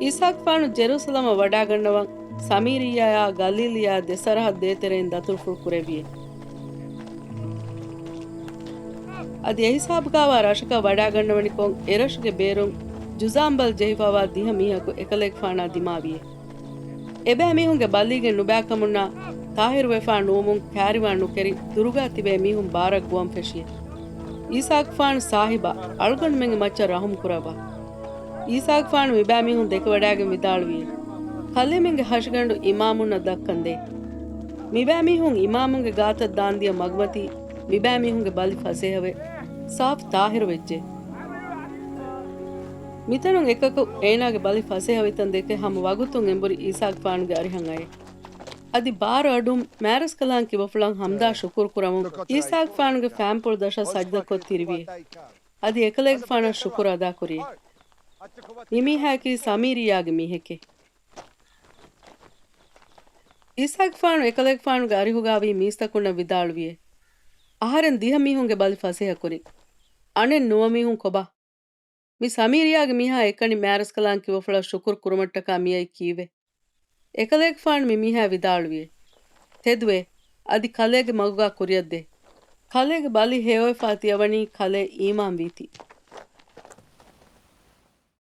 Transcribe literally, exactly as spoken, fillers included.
އީސާގެފާނު ޖެރޫސަލަމަށް ވަޑާގަންނަވަން ސަމީރިއްޔާއާ ގަލީލިއްޔާ ދެ ސަރަހައްދު ދޭތެރެއިން ދަތުރުފުޅު ކުރެއްވިއޭ. އަދި އެހިސާބުގައިވާ ރަށަކަށް ވަޑާގަންނަވަނިކޮށް، އެރަށުގެ ބޭރުން ޖުޒާމް ބަލް ޖެހިފައިވާ ދިހަ މީހަކު އެކަލޭގެފާނާ ދިމާވިއޭ. އެބައިމީހުންގެ ބަލީގެން ނުބައިކަމުންނާ ޠާހިރުވެފާ ނުވުމުން ކާރިވާން ނުކެރި ދުރުގަ ތިބޭ މީހުން ބާރަށް ގުވަން ފެށިއޭ. އީސާގެފާނު ސާހިބާ، އަޅުގަނޑުމެންގެ މައްޗަށް ރަހުމް ކުރައްވާ. އީސާގެފާނު މިބައިމީހުން ދެކެވަޑައިގެން ވިދާޅުވިއޭ، ކަލޭމެންގެ ހަށިގަނޑު އިމާމުންނަށް ދައްކަންދޭ. މިބައިމީހުން އިމާމުންގެ ގާތަށް ދާންދިޔަ މަގުމަތީ މިބައިމީހުންގެ ބަލި ފަސޭހަވެ، ސާފު ޠާހިރު ވެއްޖެ. މިތަނުން އެކަކު އޭނާގެ ބަލި ފަސޭހަވިތަން ދެކެ ހަމަ ވަގުތުން އެނބުރި އީސާގެފާނުގެ އަރިހަށް އައޭ. އަދި ބާރު އަޑުން މާރަސްކަލާނގެ ކިބަފުޅަށް ހަމްދާ ޝުކުރު ކުރަމުން އީސާގެފާނުގެ ފާންޕުޅު ދަށަށް ސަޖްދަކޮށް ތިރިވިއޭ. އަދި އެކަލޭގެފާނަށް ޝުކުރު އަދާކުރިއޭ. މިމީހާއަކީ ސަމީރިއްޔާގެ މީހެކޭ. އީސާގެފާނު އެކަލޭގެފާނުގެ އަރިހުގައިވީ މީސްތަކުންނަށް ވިދާޅުވިއޭ، އަހަރެން ދިހަ މީހުންގެ ބަލި ފަސޭހަކުރި. އަނެއް ނުވަ މީހުން ކޮބާ؟ މި ސަމީރިއްޔާގެ މީހާ އެކަނި މާރަސްކަލާނގެ ކިބަފުޅަށް ޝުކުރު ކުރުމަށްޓަކާ މިއައީ ކީއްވެ؟ އެކަލޭގެފާނު މި މީހާ ވިދާޅުވިއޭ، ތެދުވޭ، އަދި ކަލޭގެ މަގުގާ ކުރިއަށްދޭ. ކަލޭގެ ބަލި ހެޔޮވެފާ ތިޔަވަނީ ކަލޭ އީމާންވީތީ.